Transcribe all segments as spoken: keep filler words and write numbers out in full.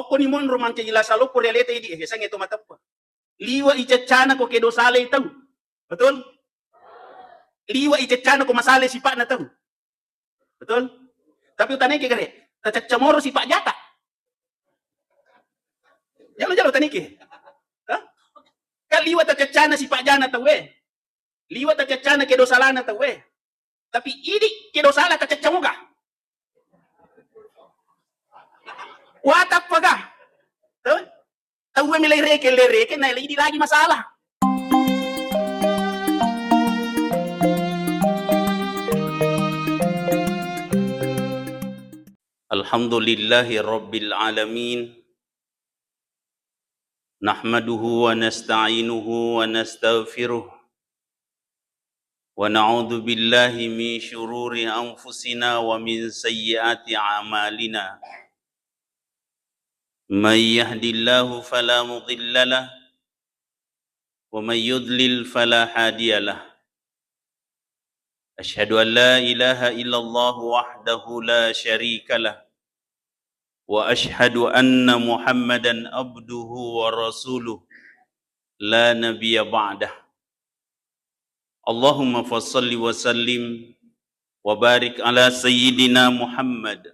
Okkoni monro mangkeji lasa loppo ri aleta idi, eh, yasengnge to mateppe. Liwa i ceccana ko kedo salai tau. Betul? Liwa i ceccana ko masalai sipa'na tau. Betul? Tapi utaneke gare, tacacca moro sipa' jata. Jalo-jalo taneke. Hah? Kan liwa tacaccana sipa' jana tauwe. Liwa tacaccana kedo salana tauwe. Tapi idi kedo sala tacacca moga. Watappaga. Tau? Tauwe milai reke, le reke, na idi lagi masalah. Alhamdulillahi rabbil alamin. Nahmaduhu wa nasta'inuhu wa nastaghfiruh. Wa na'udzu billahi min syururi anfusina wa min sayyiati a'malina. May yahdillahu fala mudilla lah, wa may yudlil fala hadiya lah. Asyhadu an la ilaha illallah wahdahu la syarika lah, wa asyhadu anna Muhammadan abduhu wa rasuluh, la nabiyya ba'dah. Allahumma fassalli wa sallim wa barik ala sayyidina Muhammad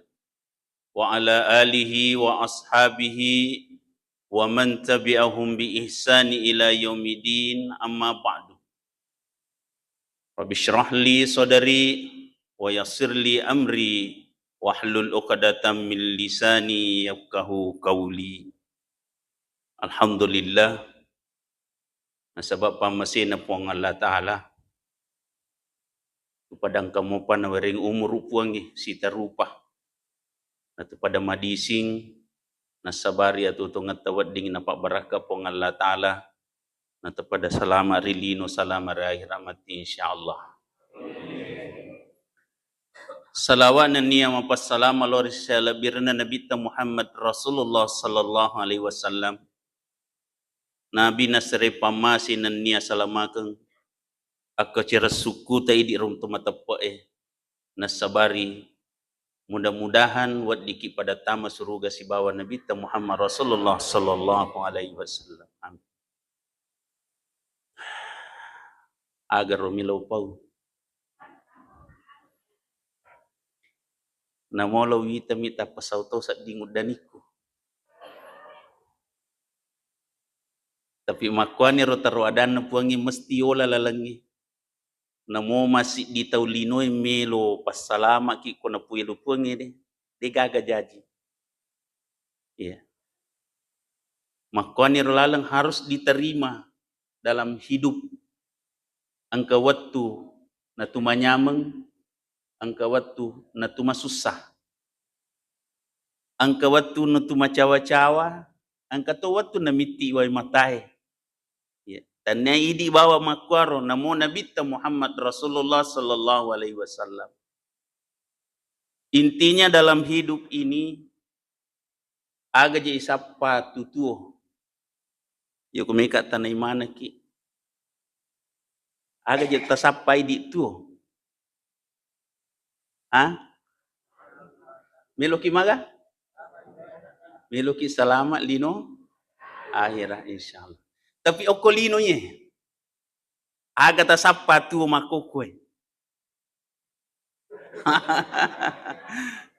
wa ala alihi wa ashabihi wa man tabi'ahum bi ihsani ila yaumiddin, amma ba'du. Rabbi shrah li sadri wa yassir li amri wahlul uqdatam min lisani yafqahu qawli. Alhamdulillah, nasaba pammasena Puang Allah Ta'ala, tu pada engka mopa nawereng umuru Puangnge sitarupa, natu pada madising, nassabari atuo-tuongetta wedding napabbarakka Puang Allah Ta'ala, natu pada salama ri lino, salama ri akhirat matti, insyaallah. Salawa nennia mapassalama lao ri salebbirenna Nabitta Muhammad Rasulullah sallallahu alaihi wasallam. Nabi nasere pammase nennia salamakeng, akkacere sukkuta idi runtu mateppe'e, nassabari mudah-mudahan weddikki pada tama suruga sibawa Nabitta Muhammad Rasulullah sallallahu alaihi wasallam. Amin. Agaro melo pau. Namolo witami tappa sau to sedding uddanikku. Tapi makkuaniro taro adanna Puangnge mesti yola lalengnge. Namo masiddi tau linoe melo passalamaki ko napuelo Puangnge de, de gaga jaji. Iya. Makkuaniro laleng harus diterima dalam hidup. Engka wettu natumanyameng, engka wettu natumasussa. Engka wettu natumacawa-cawa, engka to wettu namitti wai matae. Ya, tennia idi bawa makkuaro namo Nabitta Muhammad Rasulullah sallallahu alaihi wasallam. Intinya dalam hidup ini, aga je isappa tu tuo. Yoko meka tanai manaki. Aga je tasappa idi tuo. Ha? Meloki maga? Meloki salama lino akhirat, insyaallah. Tapi okko lino ye. Aga tasappa tuo makkokkoe.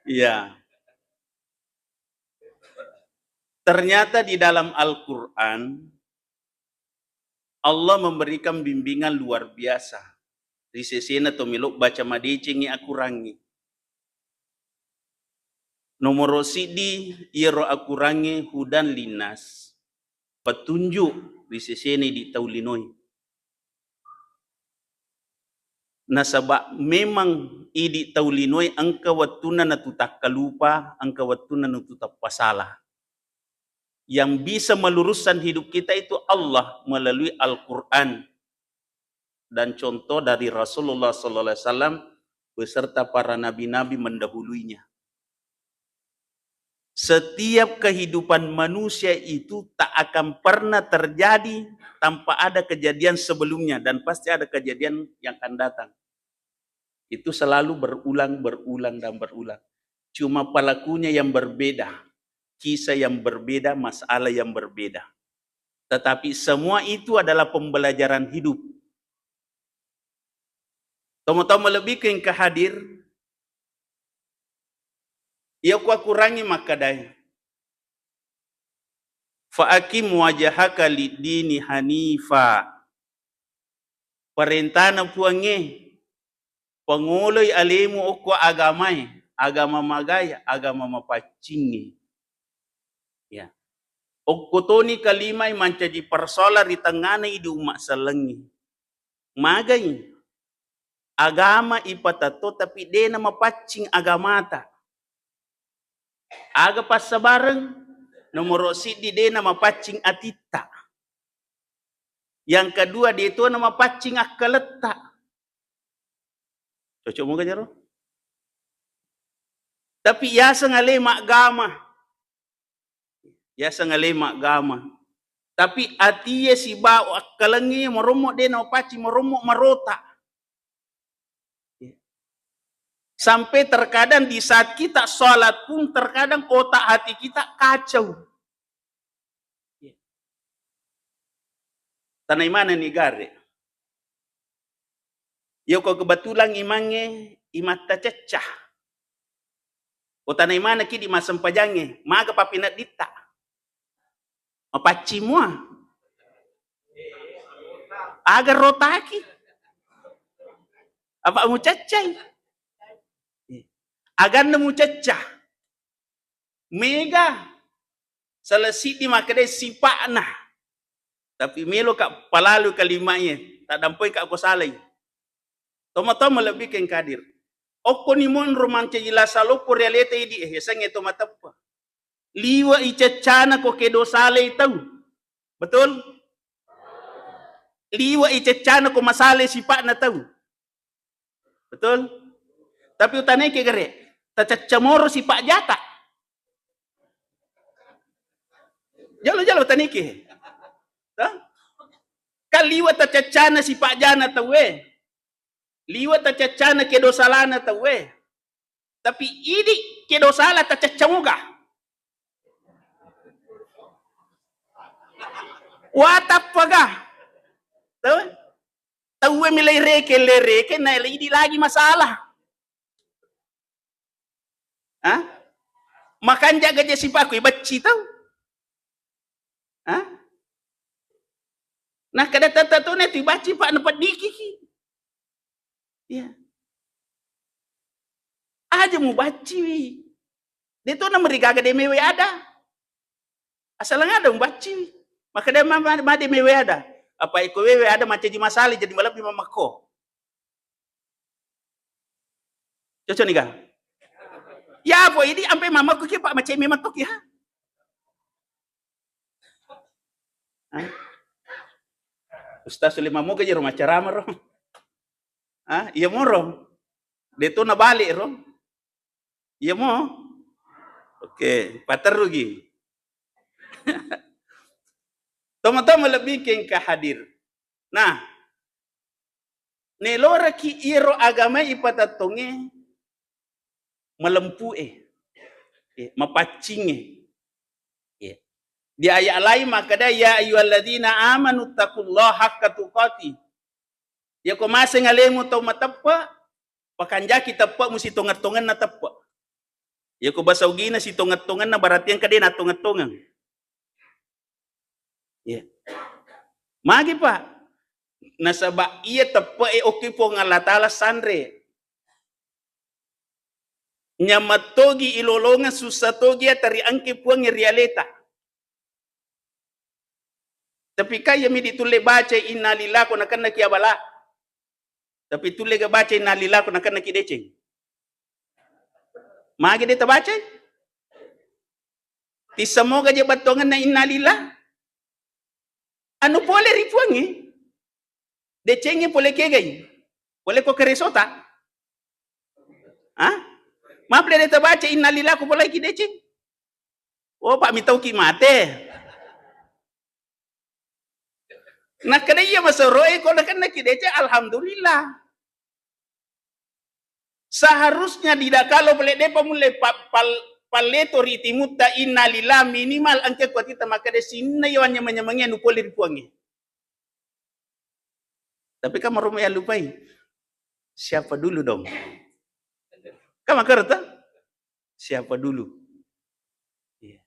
Iya. Ternyata di dalam Al-Quran, Allah memberikan bimbingan luar biasa. Ri sesena to melo baca madecengi akurangi. Nomoro siddi, iyaro akurangi hudan linnas, petunjuk ri sesena idi tau linoe. Nasaba memang idi tau linoe engka wettunna natu takkalupa, engka wettunna natu tappasala. Yang bisa meluruskan hidup kita itu Allah melalui Al-Quran dan contoh dari Rasulullah sallallahu alaihi wasallam beserta para nabi-nabi mendahulunya. Setiap kehidupan manusia itu tak akan pernah terjadi tanpa ada kejadian sebelumnya, dan pasti ada kejadian yang akan datang. Itu selalu berulang, berulang, dan berulang. Cuma pelakunya yang berbeda. kisah yang berbeda, masalah yang berbeda. Tetapi semua itu adalah pembelajaran hidup. Tomatoa malebbiku engka hadir, iya kuakurangi makkadai, "Fa aqim wajhaka lid-dini hanifa." Parentana Puangnge, pangoloi alemu okko agamae, agama magae, agama mapaccingnge. Ya. Okko toni kalimae mancaji persoalan ri tengngana idi umma sellengnge. Magai agama ipatatto tapi de namapaccing agamata. Aga passabareng? Nomoro siddi, de namapaccing atitta. Yang kedua, de to namapaccing akkaletta. Cocok moga jaro? Tapi yaseng ale maggama. Yaseng ale maggama. Tapi atie sibawa akkalengnge marommo de namapaccing, marommo marota. Sampai terkadang di saat kita sholat pun terkadang otak hati kita kacau. Tanai mana ni gare? Yoko kebetulan imangnge imatta cecca. Ko tanai mana ki di massempajangnge, maga papinedditta? Mapaccing mua. Aga rotaki? Apa mucaccai? Aganna mucacca. Mega. Salah siddi makkedai sipa'na. Tapi melo ka palalu kalimae, taddampoi ka ko salai. Tomatoa malebbi keng kadir. Okkoni monro mancaji lasa loppo ri aleta idi, eh, yasengnge to mateppe. Liwe i ceccana ko kedo salai tau. Betul? Liwe i ceccana ko masalai sipa'na tau. Betul? Tapi utaneke gare, tacacca moro sipa jata. Jalo-jalo taneke. Tah? Kan liwe tacaccana sipa jana tauwe. Liwe tacaccana kedo salana tauwe. Tapi idi kedo sala tacacca moga. Watappaga. Tauwe? Tauwe milai reke, le reke, na idi lagi masalah. Hah? Makanja gaja sipaku ibacci tau. Hah? Nah, kada tata tu ne tu ibacci pak napeddikiki. Iya. Aja mubacciwi. De to namerigaga de mewe ada. Asalang ada mubacciwi. Maka de ma, ma, ma de mewe ada. Apa iko wewe ada mancaji masali jadi malebbi mamakko. Cocok nih, Kang? Ya, apa ini sampai mamaku ki, Pak, macam memang tok ya. Hah? Ustaz Suleiman mau ke rumah ceramah, ro. Ah, iya moro. De to nabalik, ro. Iya mo? Oke, paterrugi. Toma-toma lebih ke engka hadir. Nah, neloraki iro agama ipatattonge malempu'e, eh, mapaccingnge. Eh. Di ayat lain makkeda, "Ya ayyuhalladzina amanu taqullaha haqqa tuqatih." Yako maseng alemu tau mateppe, pakanjaki teppe'mu sitongeng-tongenna teppe. Yako basa ugina sitongeng-tongenna berarti engka de natongeng-tongeng. Iya. Magi, Pak? Nasaba iya teppe'e okki Puang Allah Taala sanre. Nyameng togi ilolongeng, sussa togi iya tariangke Puang ri aleta. Tapi kaya mi ditulle baca innalillahi ko nakennaki abala. Tapi tulle ga baca innalillahi ko nakennaki deceng. Magi de tabacai? Tissamoga je battuangenna innalillah. Anu pole ri Puangnge. Decengnge pole kegai. Pole ko keresota. Hah? Mapole de tabaca innalillah ko pole ki deceng. Oh, Pak, mitauki mate. Nakkeda iya masoroe ko nakennaki deceng, alhamdulillah. Seharusnya di dakalo pole depa mulle pa-, pal-, palleto ri timutta, innalillah, minimal engka kuatitta makkeda sininna iya wanyameng-nyamengnge anu pole ri Puangnge. Tapi kan maromai allupai. Siapa dulu dong? Kan makkeda to? Siapa dulu? Iya.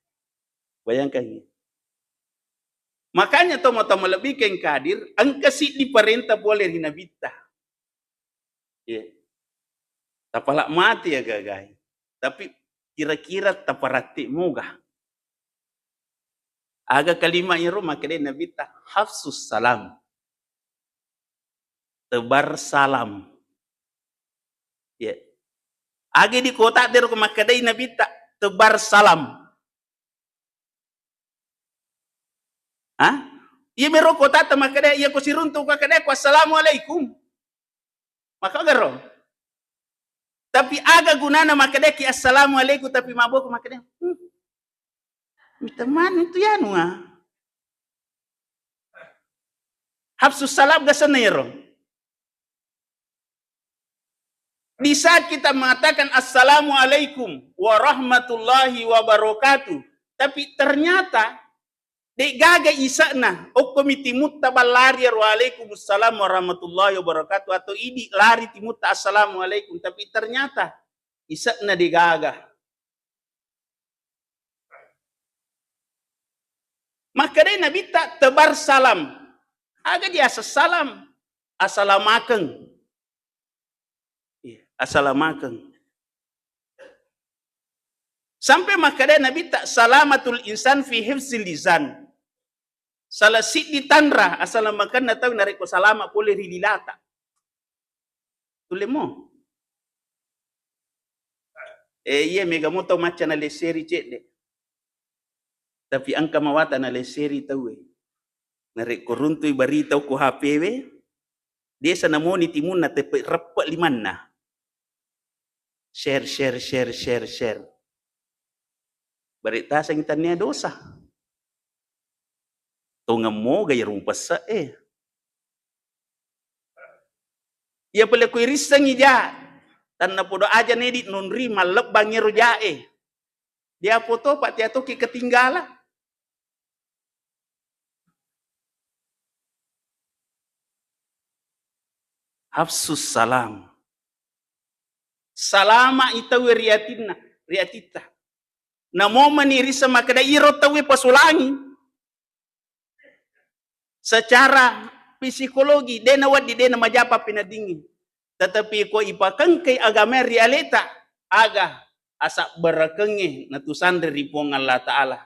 Bayangkan ini. Makanya to mata malebbikeng kadir, engka siddi parenta pole ri Nabitta. Iya. Tapala mati ya gagai. Tapi kira-kira taparatti moga. Aga kalimat iyaro makkeda Nabitta, hafsus salam. Tebar salam. Ya. Agi di kota dero ko makkedai Nabitta, tebar salam. Hah? Iya mero kota ta makkeda, iya ko siruntu ko makkeda ko assalamualaikum. Maka garo. Tapi aga gunana makkedaki assalamualaikum tapi maboko makkeda, hmm, mita manu tu yanu ah. Hafsus salam ga senna yero. Di saat kita mengatakan assalamualaikum warahmatullahi wabarakatuh, tapi ternyata de gaga isa'na, okkomi timutta ballari ero, "Waalaikumsalam warahmatullahi wabarakatuh," atau idi lari timutta, "Assalamualaikum," tapi ternyata isa'na de gaga. Makkedai Nabitta, tebar salam. Aga diaseng salam? Asalamakeng. Iya, asalamakeng. Sampai makkedai Nabitta, salamatul insan fi hifzil lisan. Salah siddi tanra asalamakenna tau narekko salama pole ri lilata. Tullemo. Eh, iya, mega mo tau macca nalesseri cedde. Tapi engka mawata nalesseri tauwe. Narekko runtui barita ko H P we, desa namoni timunna tepe reppe limanna. Share, share, share, share, share. Bare tasengi tannia dosa. Tongeng moga iyaro mupesse'e. Iya pale ko irissengngi ja, tanna podo aja nedi nonri mallebbang iyaro jae. Dia foto pak tia toki ketinggalan. Hafsus salam. Salama itawe riatinna, riatitta. Namo mani risa makkeda iro tauwe pasulangi. Secara psikologi, de nawedding, de namajapa peneddingngi. Tetapi ko ipakengkai agama ri aleta, aga asabbarakengnge natusanre ri Puang Allah Ta'ala.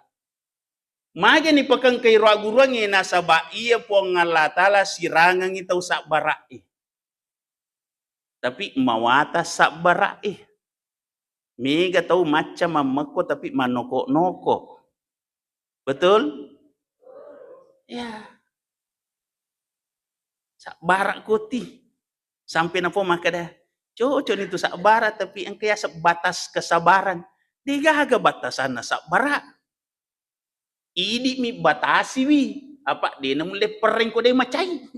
Majani pakengkai ro agguruangnge, nasaba iya Puang Allah Ta'ala sirangengngi tau sabbara'e. Tapi mawata sabbara'e. Mega tau macca mammekko tapi mannoko-noko. Betul? Ya. Sabbara koti. Sampai napo makkeda, cocok ni tu sabbara tapi engka yaseng batas kesabaran. Degaga batasanna sabbara. Idi'mi batasiwi, apa de namulle perreng ko de macai.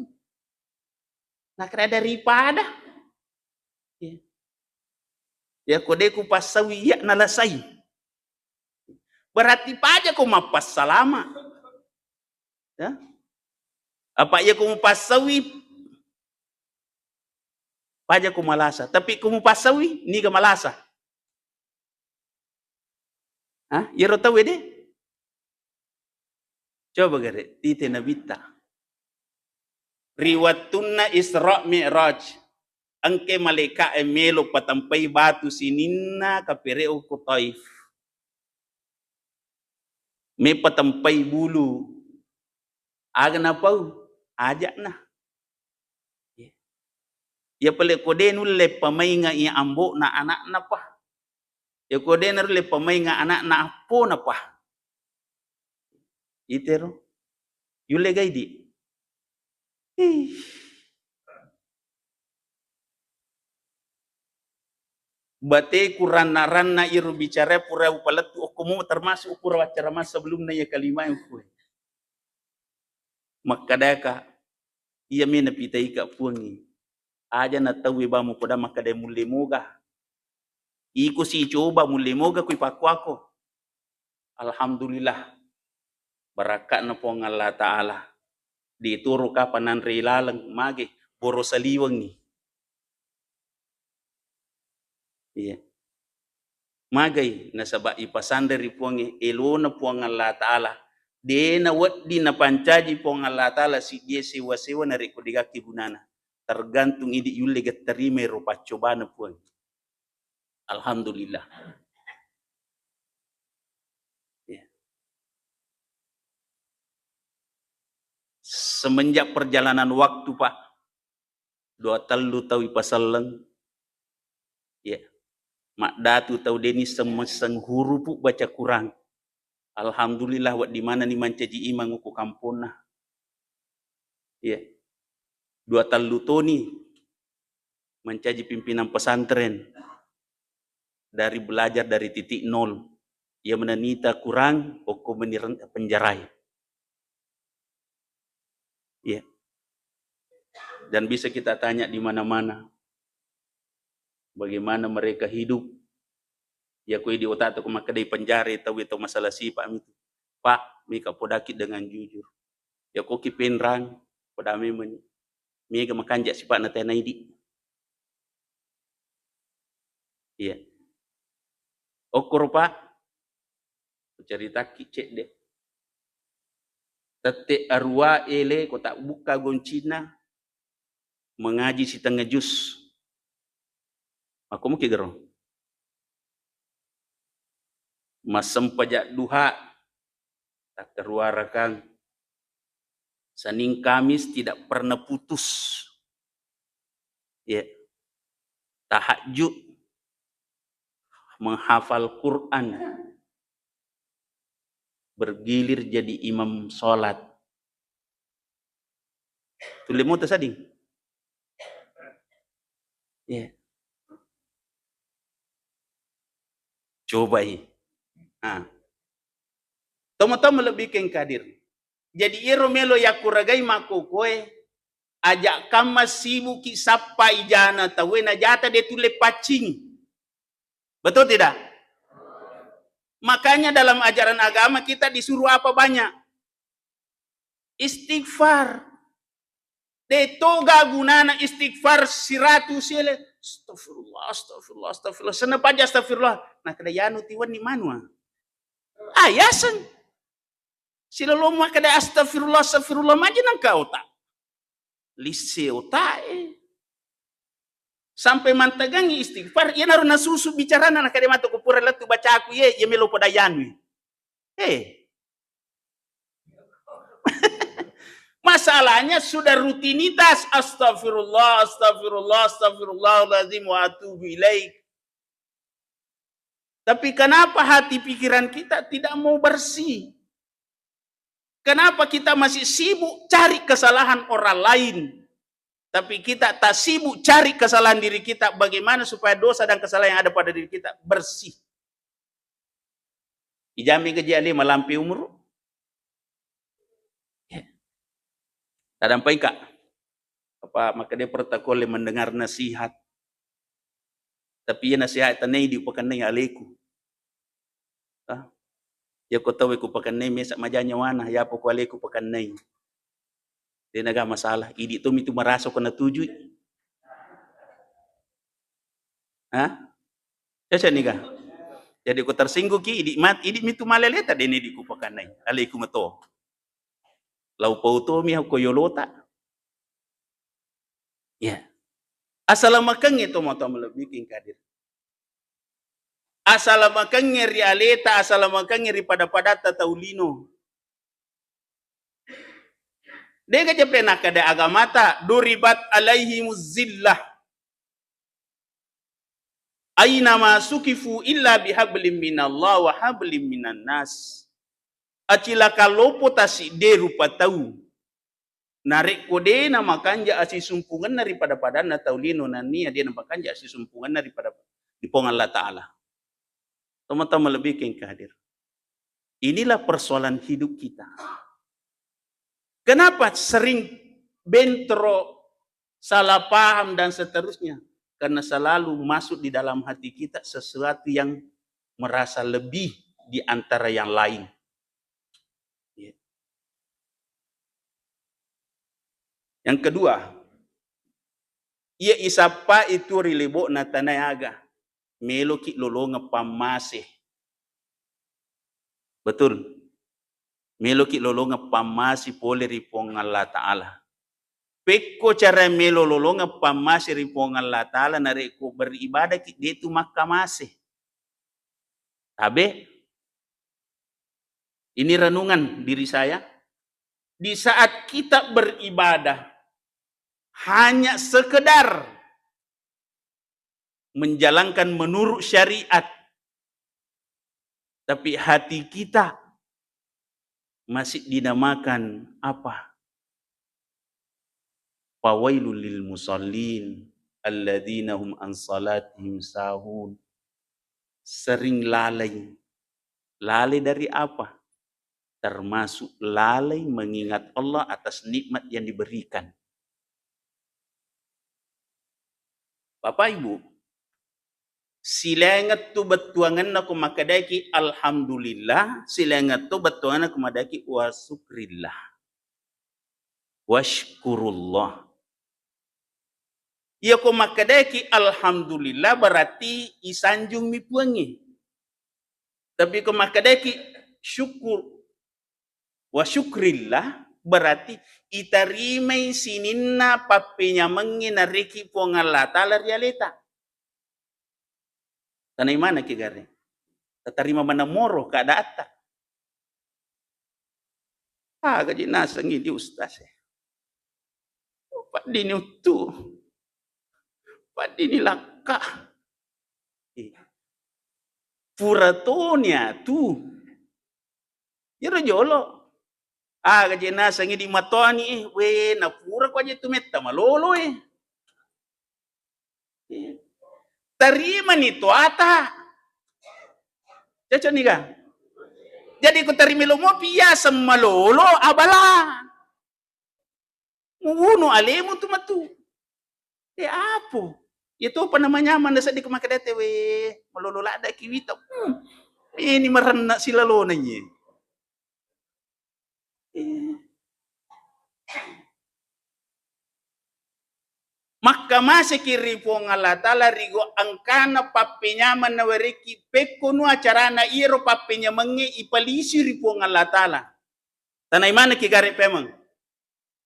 Nakkeda daripada. Ya. Ya ko de ku passawi iya nalasai. Berarti paja ko mappassalama. Ya. Apa iya ko mupassawi paja ko malasa. Tapi ko mupassawi niga malasa. Hah? Iyaro tauwe de? Coba gare, tite Nabitta. Ri wettunna Isra Mi'raj, engke malaika'e melo patampai batu sininna kapere'o ko Taif. Me patampai bulu. Aga napau? Aja'na. Iya pale ko de nulle pamainga iya ambo'na ana'na pa. Iya ko de nulle pamainga ana'na appona pa. Itero. Yulle gaidi. Ih. Bateku ranna-ranna iro bicara pura upalettu okko mu termasuk pura waccaramang sebelumna iya kalimae ukue. Makkadaka, iya me napitaika Puangnge. Aja na tauwe ba mupoda makkada mulle moga. Iko sicoba mulle moga kui pakkuako. Alhamdulillah. Barakka'na Puang Allah Ta'ala. Dituru kapang nanre ilaleng, mage, boro saliwengngi. Iya. Magai, nasaba ipasanre ri Puangnge, elona Puang Allah Ta'ala. De nawedding napancaji Puang Allah Ta'ala siddie sewa-sewa narekko degakki gunana. Tergantung idi yulle getterimai ro paccobana Puang. Alhamdulillah. Ya. Semenjak perjalanan waktu, Pak, dua tellu tau ipaselleng, ya, maddatu tau deni semmesseng hurupu baca Quran. Alhamdulillah, wedding manenni mancaji imang ko kamponna. Ya. Dua tellu toni mancaji pimpinan pesantren dari belajar dari titik nol. Iya menenita Quran, okko meni ren-, penjarai. Iya. Dan bisa kita tanya di mana-mana. Bagaimana mereka hidup. Ya, ko idi otak tu ko makkedai penjara tau itu masalah sifat itu. Pak, mika podaki dengan jujur. Ya, ko ki penrang, poda memang. Mega makanja sifat na tena idi. Iya. Okkoro, Pak. Kucaritaki cedde. Tette arua ele ko tak buka goncina, mengaji sitengnga jus. Makko muki gero. Massempaja duha, takkaruarakang. Senin Kamis tidak pernah putus. Ya. Tahajud, menghafal Quran, bergilir jadi imam sholat. Tulle moto sading. Ya. Cobai. Ah. Tomo-tomo lebih keng kadir. Jadi iyaro melo yakkuragai makkokoe, aja kamma sibuki sappa ijana tauwe najata de tulle paccing. Betul tidak? Makanya dalam ajaran agama kita disuruh apa banyak? Istighfar. De toga gunana istighfar siratu sele. Astagfirullah, astagfirullah, astagfirullah. Senna paja astagfirullah. Nah, kada yanu tiwan ni manua. Ayaseng. Silolong makkeda, "Astagfirullah, astagfirullah," maji nangka otak. Lisse otak e. Sampai mantagangi istighfar, iyanaro nasusu bicarana, nakade matu ko pura lettu bacaku ye, ye melo poda yanu. Eh. Masalahnya sudah rutinitas, "Astagfirullah, astagfirullah, astagfirullahaladzim wa atubu ilaik." Tapi kenapa hati pikiran kita tidak mau bersih? Kenapa kita masih sibuk cari kesalahan orang lain? Tapi kita tak sibuk cari kesalahan diri kita, bagaimana supaya dosa dan kesalahan yang ada pada diri kita bersih. Ijami gaji ale malampe umur. Ya. Tadampai ka. Apa makkeda protokol mendengar nasihat. Tapi iya nasihat tanai di upakennai aleku. Ah. Ya ko tau ku pakennai mesa maja nyawana, ya apa ku aleku pakennai. De naga masalah, idi to mitu maraso ko natujui. Hah? Cocok nih, Kak? Jadi ko tersinggung ki, idi mat, idi mitu maleleta de ni di ku pakennai. Aleku meto. Lau pau to mi ko yolota. Ya. Asalamakengnge to mata malebbi king kadir. Asalamakengnge ri aleta, asalamakengnge ri pada-padatta tau lino. Dega jeppe nakkeda agamata, "Duribat alaihimuz zillah. Aina ma sukifu illa bihablim minallah wa hablim minan nas." Acilaka lopo tasidde rupa tau. Narekko de namakanja asisumpungenna ri pada-padanna tau lino, nennia de namakanja asisumpungenna ri pada, di Puang Allah Ta'ala. Teman-teman lebih keng kadir. Inilah persoalan hidup kita. Kenapa sering bentrok, salah paham, dan seterusnya? karena selalu masuk di dalam hati kita sesuatu yang merasa lebih di antara yang lain. Ya. Yang kedua, iya isappa itu ri lebo'na tanae aga, meloki lolongeng pammase. Betul. Meloki lolongeng pammase pole ri Puang Allah Ta'ala. Pekko cara melo lolongeng pammase ri Puang Allah Ta'ala, narekko beribadaki, de tu makkamase. Tabe, ini renungan diri saya. Di saat kita beribadah, hanya sekedar menjalankan menurut syariat, tapi hati kita masih dinamakan apa? Fawailul lil musallin alladzina hum an salatihim sahun. Sering lalai. Lalai dari apa? Termasuk lalai mengingat Allah atas nikmat yang diberikan. Bapak Ibu, silaingettu bettuangenna ko makkedaki alhamdulillah, silaingettu bettuangenna ko makkedaki wa syukrillah. Wasykurullah. Iya ko makkedaki alhamdulillah, berarti isanjungmi Puangnge. Tapi ko makkedaki syukur, wa syukrillah, berarti itarimai sininna pappenyamengnge nareki Puang Allah Ta'ala ri aleta. Tanai manaki gare. Tatarima maneng moro keadaatta. Aga je nasengngi di ustaz e. Paddini uttu. Paddini lakka. Eh. Pura toni atu. Iyaro jolo. Aga je nasengngi di matoni, eh, we, napura ko aje tu metta malolo, eh. Tarimani toata. Cocok nih, Kak? Jadi ko tarima lomopi iya semmalolo abala. Muwunu alemu tu matu. Eh, apo? Iya topa namanyameng na sedding ko makkedai te, we, malolo ladda ki wita. Hmm. Ini marenna silalona iye. Eh. Makkamaseki ri Puang Allah Ta'ala ri go engkana pappenyameng nawerekki, pekko nua carana iyaro pappenyamengnge ipalisi ri Puang Allah Ta'ala. Tanai manekki gare pemeng.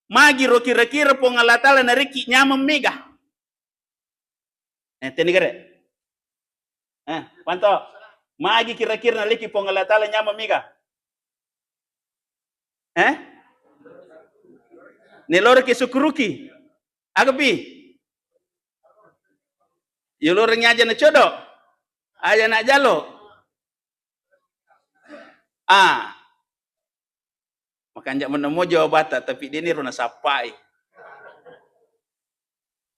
Magiro kira-kira Puang Allah Ta'ala narekki nyameng mega? Eh, teni gare. Eh, Panto. Magi kira-kira naleki Puang Allah Ta'ala nyameng mega? Eh? Neloroki sukuruki. Agapi? Yolorengngi aja na codo. Aja na jalo. Ah. Makanja menemo jawabata, tapi deni ro nasappai.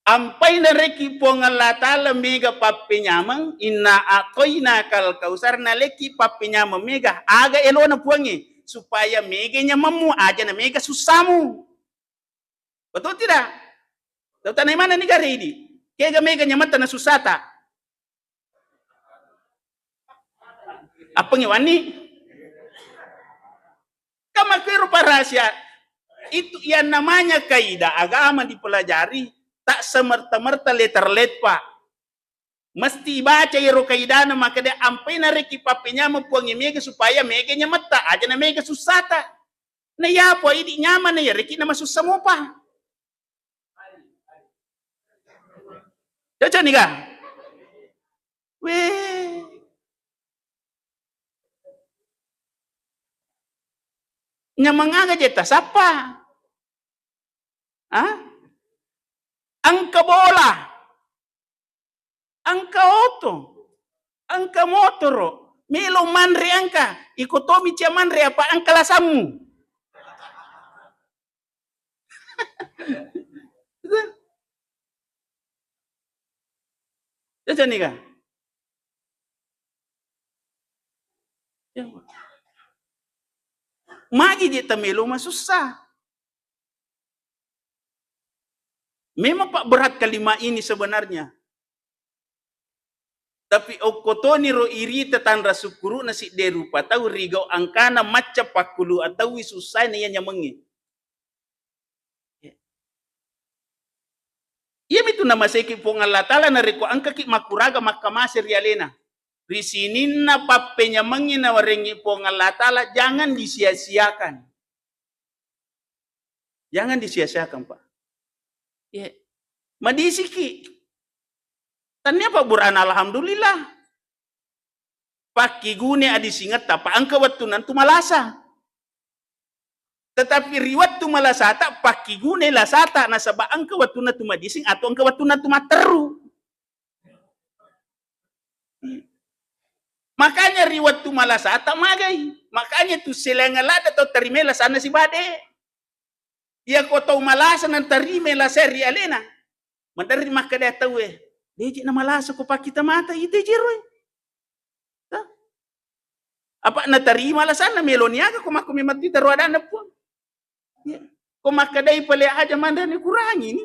Ampai narekki Puang Allah Ta'ala mega pappenyameng, inna a'tainakal kautsar, naleki pappenyameng mega, aga elona Puangnge, supaya mega nyamemmu, aja na mega sussamu. Betul tidak? Tau tanai mana ni gare idi? Kega mega nyametta na sussata? Appangi wani? Kan makkuero parasia. Itu yang namanya kaidah agama dipelajari, tak semerta-merta letter-letter, Pak. Mesti ibaca iyaro kaidana makkeda, ampai narekki pappenyameng Puangnge mega supaya mega nyametta, aja na mega sussata. Na yapo idi nyameng na yarekki na masussa mopa. Cocok nih, Kak? Weh. Nyameng aga je tasappa? Ah? Engka bola. Engka oto. Engka motoro. Melo manre engka. Iko tomi cia manre apa engka lasammu. Cocok nih, Kak? Ya. Magi je tamelo masussa. Memang, Pak, berat kalimat ini sebenarnya. Tapi okko toniro irita tanra sukkuru'na sidde rupa tau rigau angkana macca pakkulu atauwi sussae na iya nyamengnge. Iyamitu namaseki Puang Allah Ta'ala narekko engkaki makkuraga makkamase ri alena. Ri sininna pappenyamengngi nawarengngi Puang Allah Ta'ala, jangan disia-siakan. Jangan disia-siakan, Pak. Iya. Madisiki. Tania pabburana, alhamdulillah. Pakkigune adisingetta, Pak, engka wettunna tu malasa. Tetapi ri wettu malasata, pakkigune lasata, nasaba engka wettunna tu madising atau engka wettunna tu matteru. Makanya ri wettu malasata magai. Makanya tu selain ladda tau tarimai lasanna sibade. Iya ko tau malasa nantarimai lasa ri alena. Maderri makkeda tauwe, deje na malasa ko pakkita mata ite jero. Tah? Apa natarima lasanna melo niaga ko makko memang tita ro adanna Puang. Iya. Ko makkedai pale aja manre ni kurangi ni.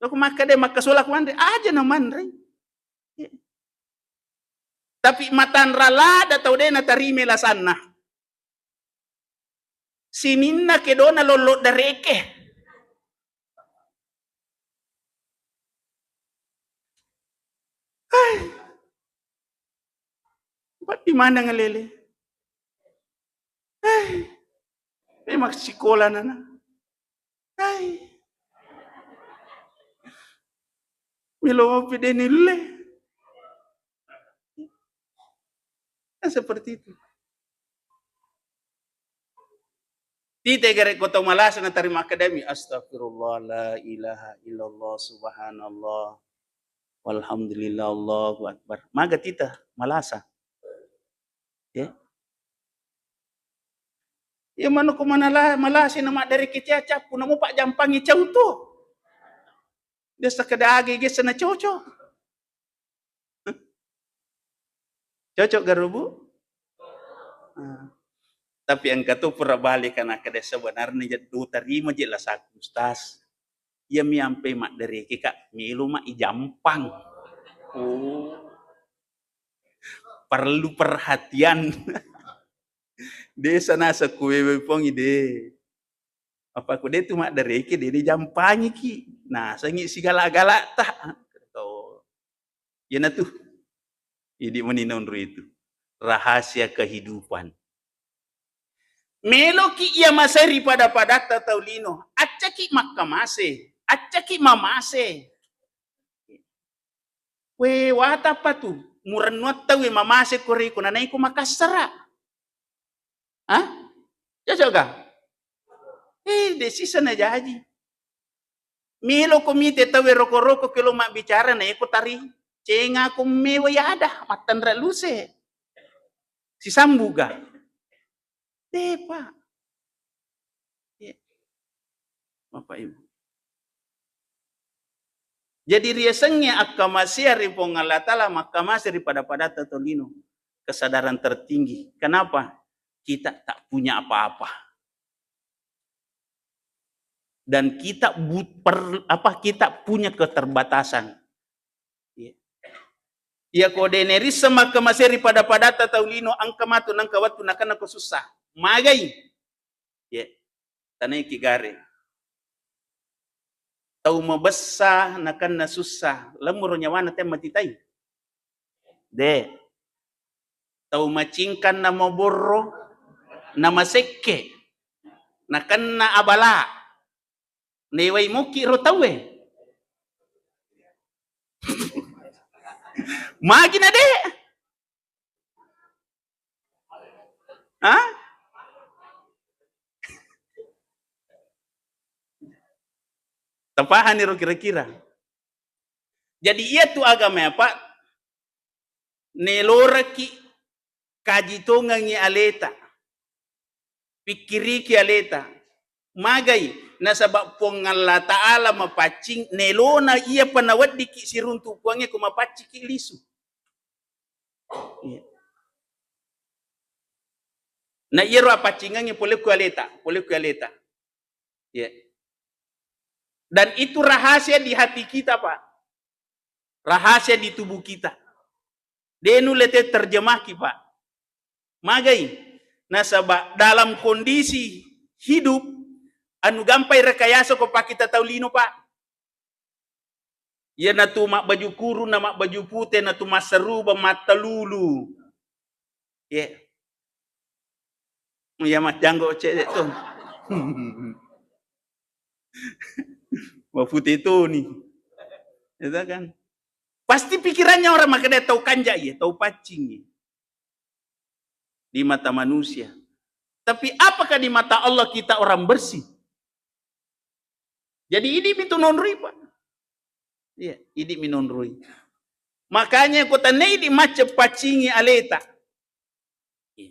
Ko makkedai makkasola ku manre aja na manre. Iya. Tapi matanra lada tau de natarima lasanna. Sininna kedona lollo dereke. Hai. Empat di mana ngelele? Hai. Memang sikola nana. Hai. Melo mopi deni le. Kan seperti itu. Tite gare ko tau malasa natarima akademi, astagfirullah, la ilaha illallah, subhanallah, walhamdulillah, Allahu akbar. Maga tita malasa. Ya. Ya manu ko manala-, malasi na maddari kicia cappu, namo pak jampangi cau tu. Biasa kedage gesa na cocok. Cocok garo, Bu? Ah. Tapi engka tu pura balik kana kede sebenarnya je do tarima je lasaku, Ustaz. Iya mi ampe maddereke, Kak, melo ma ijampang. Oh. Perlu perhatian. Desa nasa kuwewe pongi de. Apa ku de tu maddereke de dijampangiki. Nasengi sigala-gala ta. Oh. Iyanatu. Idi mani nonro itu. Rahasia kehidupan. Meloki iya maseri pada-padatta tau lino. Accaki makkamase. Accaki mamase. We, wata apa tu? Murennuatta we mamase ko riko, nanai ko makassara. Hah? Cocok ga? Eh, de sisa na jaji. Melo ko mite tau e roko-roko ke lo mabbicara na eko tari. Cenga ko mewa yada, mattanra luse. Sisambu ga? De, Pak. Iya. Bapak Ibu. Jadi riasengnge akkamasea ri Puang Allah Ta'ala, makkamase ri pada-padatta tolino. Kesadaran tertinggi. Kenapa? Kita tak punya apa-apa. Dan kita but-, per-, apa, kita punya keterbatasan. Iya. Iya ko de nerisseng makkamase ri pada-padatta tau lino, engka matu nengka wettu nakenna ko sussa. Magai. Iya. Tanaiki gare. Tau mabessa nakenna sussa, lemmuro nyawana te matitai. De. Tau macingkang na maborro, na masekke, nakenna abala. Newai mokki ro tauwe. Magi na de. Hah? Tapahani ro kira-kira. Jadi iya tu agama ya, Pak, neloraki kaji tongengi aleta. Pikkiriki aleta. Magai, nasaba Puang Allah Ta'ala mapaccing, nelona iya pa naweddiki siruntu Puangnge ko mapacciki lisu. Iya. Na iyaro apaccingengnge pole ku aleta, pole ku aleta. Iya. Dan itu rahasia di hati kita, Pak. Rahasia di tubuh kita. De' nulle te terjemahki, Pak. Magai? Nasaba dalam kondisi hidup, anu gampai rekayasa ko pakkita tau lino, Pak. Iyanatu mabbaju kuru na mabbaju pute, natu massaruba mattalulu. Ye. Iya majjanggo cedde' tu. Mapute toni. Itu kan. Pasti pikirannya orang makkeda tau kanja' iya, tau paccing iya. Di mata manusia. Tapi apakah di mata Allah kita orang bersih? Jadi idi' mi tu nonroi, Pak. Iya, idi' mi nonroi. Makanya ko tennia idi' macca paccingi aleta. Iya.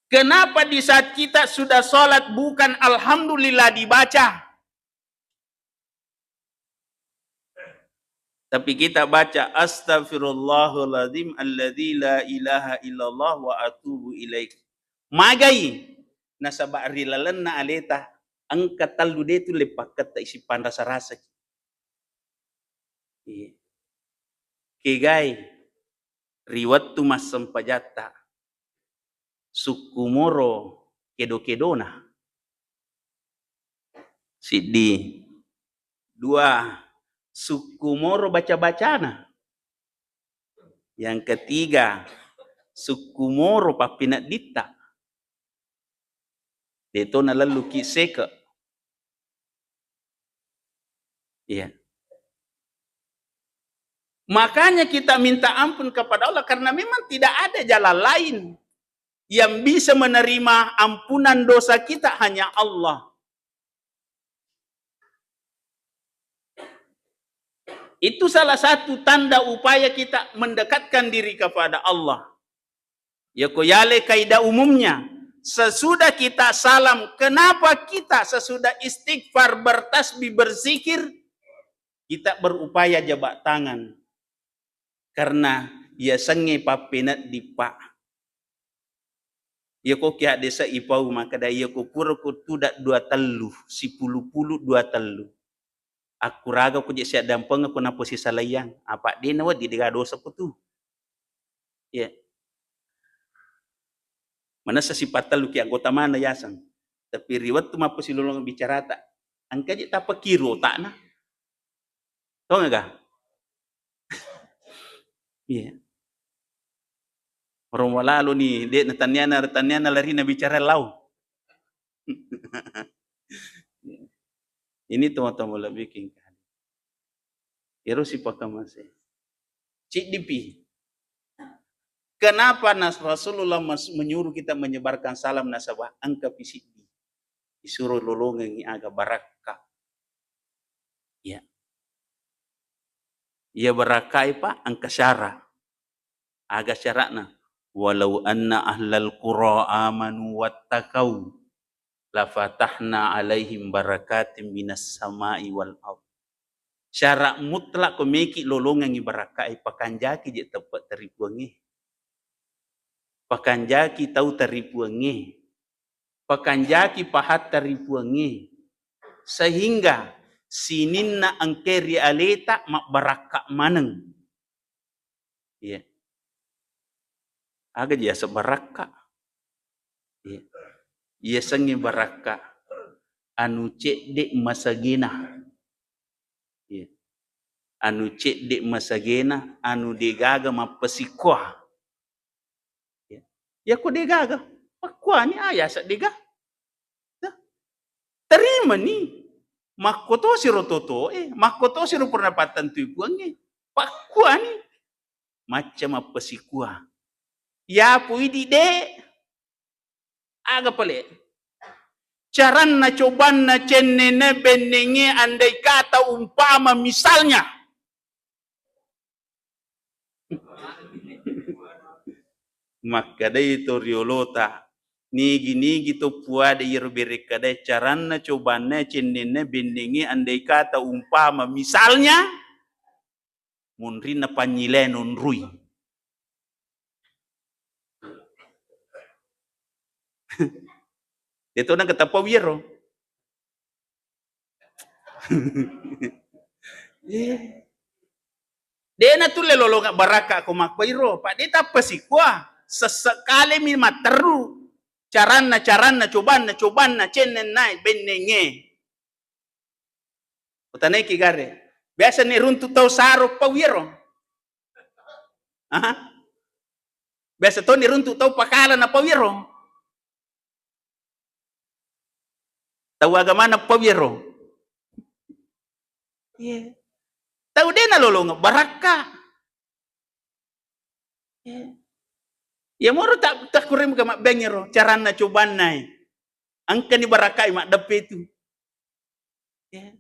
Kenapa di saat kita sudah sholat bukan alhamdulillah dibaca? Tapi kita baca, "Astaghfirullahaladzim alladzi la ilaha illallah wa atubu ilaik." Magai? Nasaba ri lalenna aleta engka tellu de' tulle pakketta isi panrasa-rasaki. Iya. Kegai ri wettu massempajatta, sukkumoro kedo-kedona. Siddi. Dua, sukkumoro baca-bacana. Yang ketiga, sukkumoro pappinedditta. De' to nalelluki seke. Iya. Makanya kita minta ampun kepada Allah karena memang tidak ada jalan lain yang bisa menerima ampunan dosa kita, hanya Allah. Itu salah satu tanda upaya kita mendekatkan diri kepada Allah. Yako yale kaidah umumnya, sesudah kita salam, kenapa kita sesudah istighfar, bertasbih, berzikir, kita berupaya jabat tangan? Karena yasengnge pappeneddi, Pak. Yako ki haddese' ipau makkeda, yako pura ko tuda' dua tellu, sipulu-pulu dua tellu. Akkuraga ko je' siaddampengeng ko napasisalaiang, apa' de' nawedding de'ga dosa ko tu. Iya. Manessa sipattellu ki anggota maneng yaseng. Tapi ri wettu mappasilolongeng bicarata, engka je' tappakiru otakna. Tongega? Iya. Oro malalo ni, de' na tanniana, tanniana lari na bicara lao. Ini teman-teman lebih king. Ero sipakamase. Ciddipi. Kenapa nas-, Rasulullah mas-, menyuruh kita menyebarkan salam nasaba engka pi siddi. Isuro lolongengi aga barakka. Ya. Iya barakkai, Pak, engka syara. Aga syara'na? "Walau anna ahlal qura amanu wattaqau, lafatahna alaihim barakatim minas sama'i wal ard." Syara' mutlak ko meki lolongengi barakkai, pakanjaki je' teppe' taripuangnge. Pakanjaki tau taripuangnge. Pakanjaki pahatta ri Puangnge, sehingga sininna engkae ri aleta mabbarakka maneng. Iya. Aga ji yaseng barakka? Iya. Yasengnge barakka anu cedde masagena. Iya. Anu cedde masagena, anu degaga mappasikkoa. Ya. Yako degaga, pakkuani, ah, yaseng dega. Nah, terimani. Makkotosiro totoe, makkotosiro pura napattentui Puangnge. Pakkuani. Macca mappasikua. Yapo idi de. Aga pale? Caranna cobanna cennene bennenge andai kata umpama misalnya. Makkedai to riolota, nigi-nigi to puada iyaro berekkadae caranna cobanna cennenna bennenge andai kata umpama misalnya, munrinna pannyilae nonroi. Deto nangka tappa wiro. Eh. De' natulle lolongeng barakka' ko makkuairo, pa' de' tappa sikua, sesse' kalemi matteru. Caranna, caranna, cobanna, cobanna, cennennae, bennengnge. Utanaiki gare. Biasa ni runtu' tau saro pau iyaro. Aha. Biasa toni runtu' tau pakala na pau iyaro. Tau agamana pau iyaro. Iya. Tau de' nalolongeng barakka'. Iya. Iya moro ta-, takkuremka mabbengngi ro caranna cobanna e. Engkani barakka'i maddeppe tu. Iya.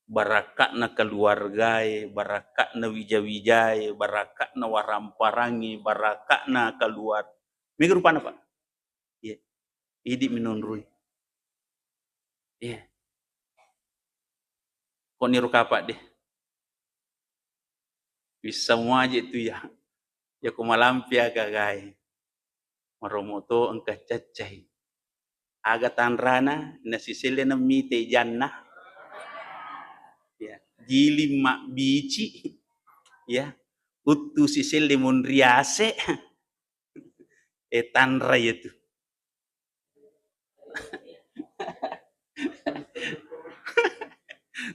Barakka'na keluargae, barakka'na wija-wijae, barakka'na waramparangnge, barakka'na keluar-, mega rupanna, Pak? Iya. Idi' minonroi. Iya. Ko niro kapa' de'. Wisseng waje' tu iya. Iya ko malampe aga-agae. Maromo to engka caccai. Aga tanrana nasiselle na mite janna. Ya, giling mabbici. Ya, uttu siselle monri ase'. Eh, tanra iya tu.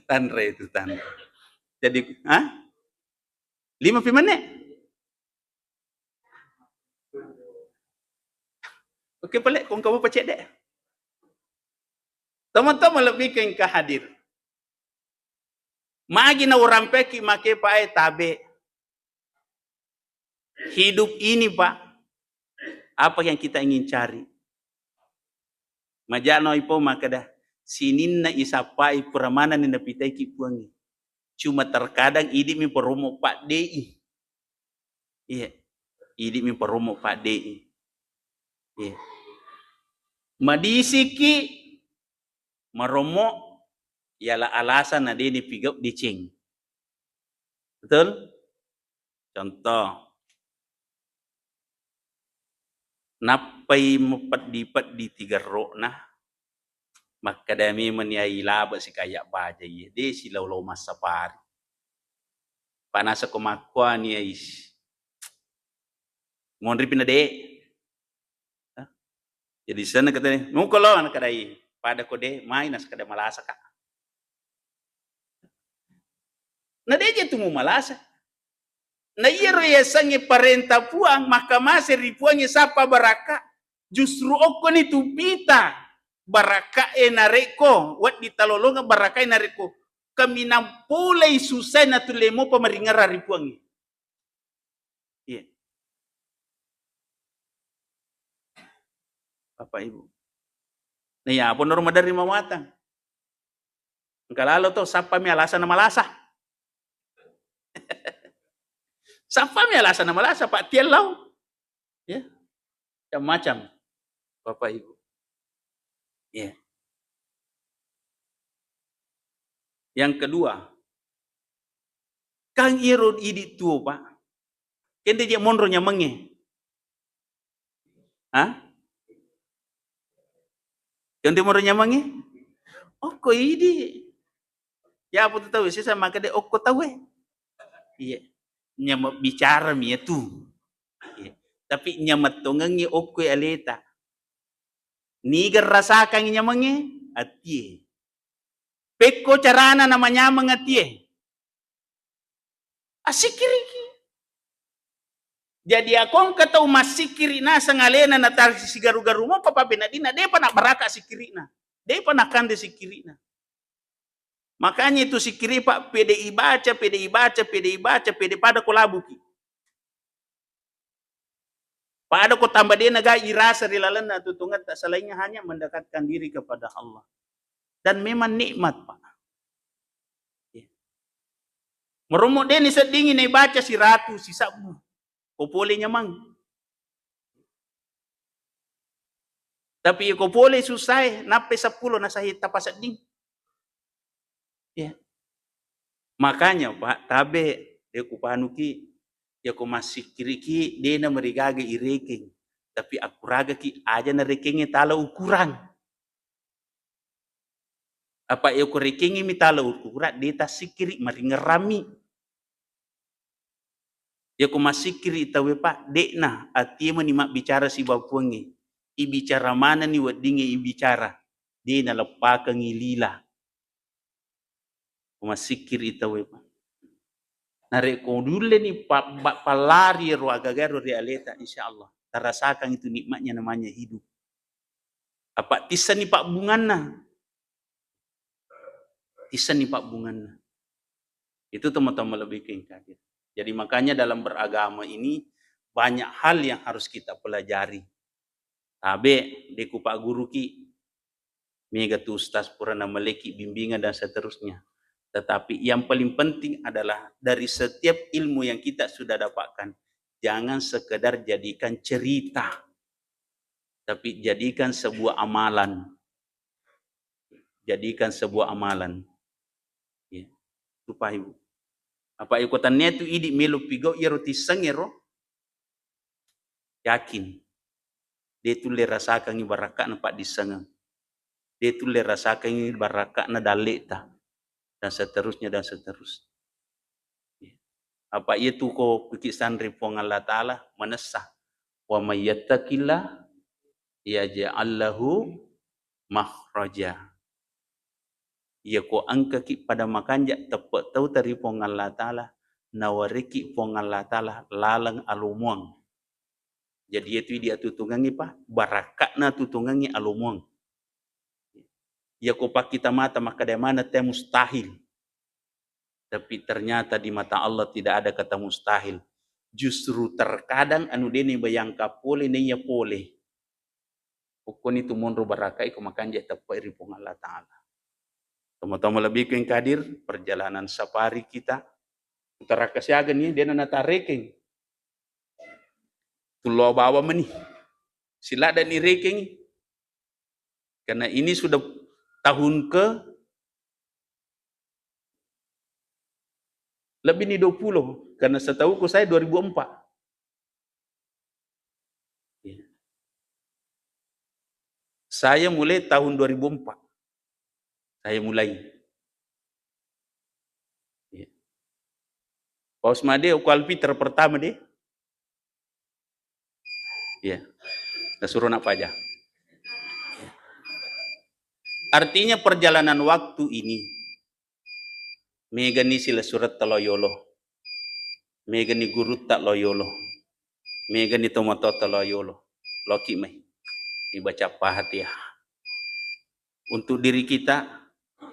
Tanra itu, tanra. Jadi, ha? Lima pi menit? Oke, pale, kong kamu pecek deh. Teman-teman lebih ke engka hadir. Magi na urampeki make pae tabe. Hidup ini, Pak, apa yang kita ingin cari? Majano ipo makkeda, sininna isappai pura manenni napitaiki Puangnge. Cuma terkadang idi'mi paromo padde'i. Iya. Idi'mi paromo padde'i. Iya. Madisiki maromo yala alasan na de' nipigau deceng. Betul? Contoh, nappai mapeddi-peddi tigerro'na, makkeda memang ni ai laba sikaya baja iye, de' silau-lau massapari. Panasa ko makkua ni ai, monri pi na de'. Hah? Jadi senna katanya, "Muko lo," nakadai, pada ko de', mai nasekeda malasaka. Na de' je tu mumalasa. Na iyaro yasengnge parenta Puang, makkamase ri Puangnge sappa barakka, justru okkoni tu pita barakka'e narekko wedding talolongeng barakka'e narekko kaminang polei susae natulle mopa maringerrang ri Puangnge. Iya. Bapak Ibu. Nah, iya, apa noro maderri mawatang? Engka lalo to, sappami alasanna malasa. Sappami alasanna malasa, Pak, tiellau. Ya. Macam-macam, Bapak Ibu. Iya. Yang kedua, kan iyaro idi' tuo, Pak. Kende je monro nyamengnge. Hah? Kende monro nyamengnge? Okko idi'. Ya, apa tu tau sesa makkeda okko tauwe. Iya. Nyameng bicara mi tu. Iya. Tapi nyameng tongengngi okko aleta. Niga rasakangngi nyamengnge? Atie. Pekko carana namanyameng atie? Assikkiriki. Jadi, akko engka tau massikkiri naseng alena natasi sigaru-garu mopa, pabenadina de'pa nabaraka sikkirina. De'pa nakande sikkirina. Makanya itu sikkiri, Pak, pede ibaca, pede ibaca, pede ibaca, pede pada ko labuki. Pada ko tamba de' nagai irasa ri lalenna tutungetta, selainnya hanya mendekatkan diri kepada Allah. Dan memang nikmat, Pak. Ya. Meromo de' ni seddingi naibaca siratu, sisabbu. Ko pole nyameng. Tapi ko pole susae, nappai seppulo nasahi tapasedding. Ya. Makanya, Pak, tabe, de' kupanuki, ya ko massikkiriki, de' namarigaga irekeng. Tapi akkuragaki aja narekengnge tala ukurang. Apa iya ko rekengngi mi tala ukura, de' tassikkiri, maringerrami. Iya ko massikkiri tauwe, Pak, de'na atie mani mabbicara sibawa Puangnge. Ibicara manenni weddingnge ibicara. De' naleppakengngi lila. Ko massikkiri tauwe, Pak. Narekko udulleni pa-, pa-, pallari ero agaga ero ri aleta, insya Allah tarasakang itu nikmatnya namanya hidup. Apa tissenni pabbunganna. Tissenni pabbunganna. Itu teman-teman lebih ke yang hadir. Jadi makanya dalam beragama ini banyak hal yang harus kita pelajari. Tabe, de' ku pagguruki, mega tu ustaz pura namaleki bimbingan dan seterusnya. Tetapi yang paling penting adalah dari setiap ilmu yang kita sudah dapatkan, jangan sekedar jadikan cerita, tapi jadikan sebuah amalan. Jadikan sebuah amalan. Ya. Rupa ibu. Apa iko tannia tu idi melo pigau iyaro tisseng ero, yakin de' tulle rasakangngi barakka'na paddissengeng. De' tulle rasakangngi barakka'na dalle'ta. Dan seterusnya, dan seterusnya. Apa iya tu ko kuki sanri Puang Allah Ta'ala manessa, "Wa may yattaqillah yaj'al lahu makhraja." Iya ko engkaki pada makanja teppe' tauta ri Puang Allah Ta'ala, nawariki Puang Allah Ta'ala laleng alomuang. Jadi iya tu idi atutungengngi, Pak, barakka'na atutungengngi alomuang. Iya ko pakkita mata makkeda maneng teh mustahil. Tapi ternyata di mata Allah tidak ada kata mustahil. Justru terkadang anu de' ni bayangka pole naiya pole. Ukkoni tu monro barakai ko makanja teppai ri Puang Allah Ta'ala. Toma-toma lebih ku yang hadir, perjalanan safari kita. Utara kesiaga ni, de' na natarekeng. Tullo bawa meni. Sila dan irekeng. Karena ini sudah tahun ke lebih ni dua puluh. Karena setahuku saya dua ribu empat. Ya. Saya mulai tahun dua ribu empat. Saya mulai. Ya. Paus made, uku alfi ter pertama deh. Ya. Kita suruh nak paja. Artinya perjalanan waktu ini, megani silessuretta lao yolo, megani gurutta lao yolo, megani tomatoatta lao yolo, loki mai ibaca Fatihah. Untuk diri kita,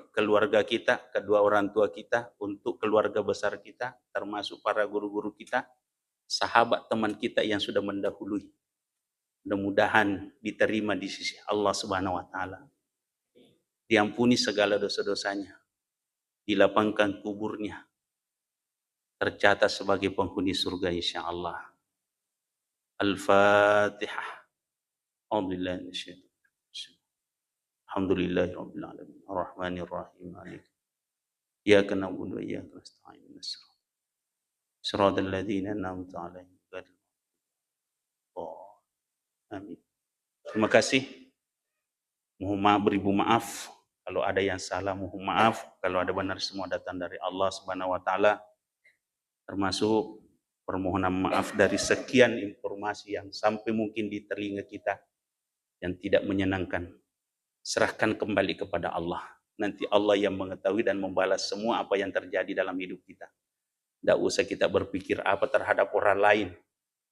keluarga kita, kedua orang tua kita, untuk keluarga besar kita, termasuk para guru-guru kita, sahabat teman kita yang sudah mendahului. Mudah-mudahan diterima di sisi Allah Subhanahu wa Ta'ala. Diampuni segala dosa-dosanya. Dilapangkan kuburnya. Tercatat sebagai penghuni surga, insya Allah. Al-Fatihah. A'udzubillahi minasyaitonir rajim. Alhamdulillahirabbil alamin. Arrahmanirrahim. Maliki. Iyyaka na'budu wa iyyaka nasta'in. Ihdinas siratal ladzina an'amta 'alaihim ghairil maghdubi 'alaihim waladdallin. Amin. Terima kasih. Mohon maaf, beribu maaf. Kalau ada yang salah, mohon maaf. Kalau ada benar, semua datang dari Allah Subhanahu wa Ta'ala. Termasuk permohonan maaf dari sekian informasi yang sampai mungkin di telinga kita yang tidak menyenangkan. Serahkan kembali kepada Allah. Nanti Allah yang mengetahui dan membalas semua apa yang terjadi dalam hidup kita. Tidak usah kita berpikir apa terhadap orang lain.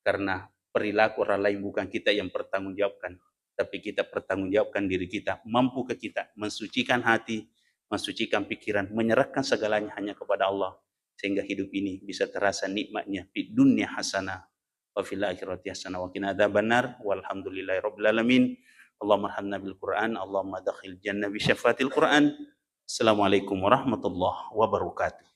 Karena perilaku orang lain bukan kita yang pertanggungjawabkan, tapi kita pertanggungjawabkan diri kita. Mampukah kita mensucikan hati, mensucikan pikiran, menyerahkan segalanya hanya kepada Allah, sehingga hidup ini bisa terasa nikmatnya. Fid dunya hasanah, wa fil akhirati hasanah, wa qina adzabannar. Walhamdulillahi rabbil alamin. Allahumma arhamna bil Qur'an, Allahumma dakhil jannah bi syafaatil Qur'an. Assalamualaikum warahmatullahi wabarakatuh.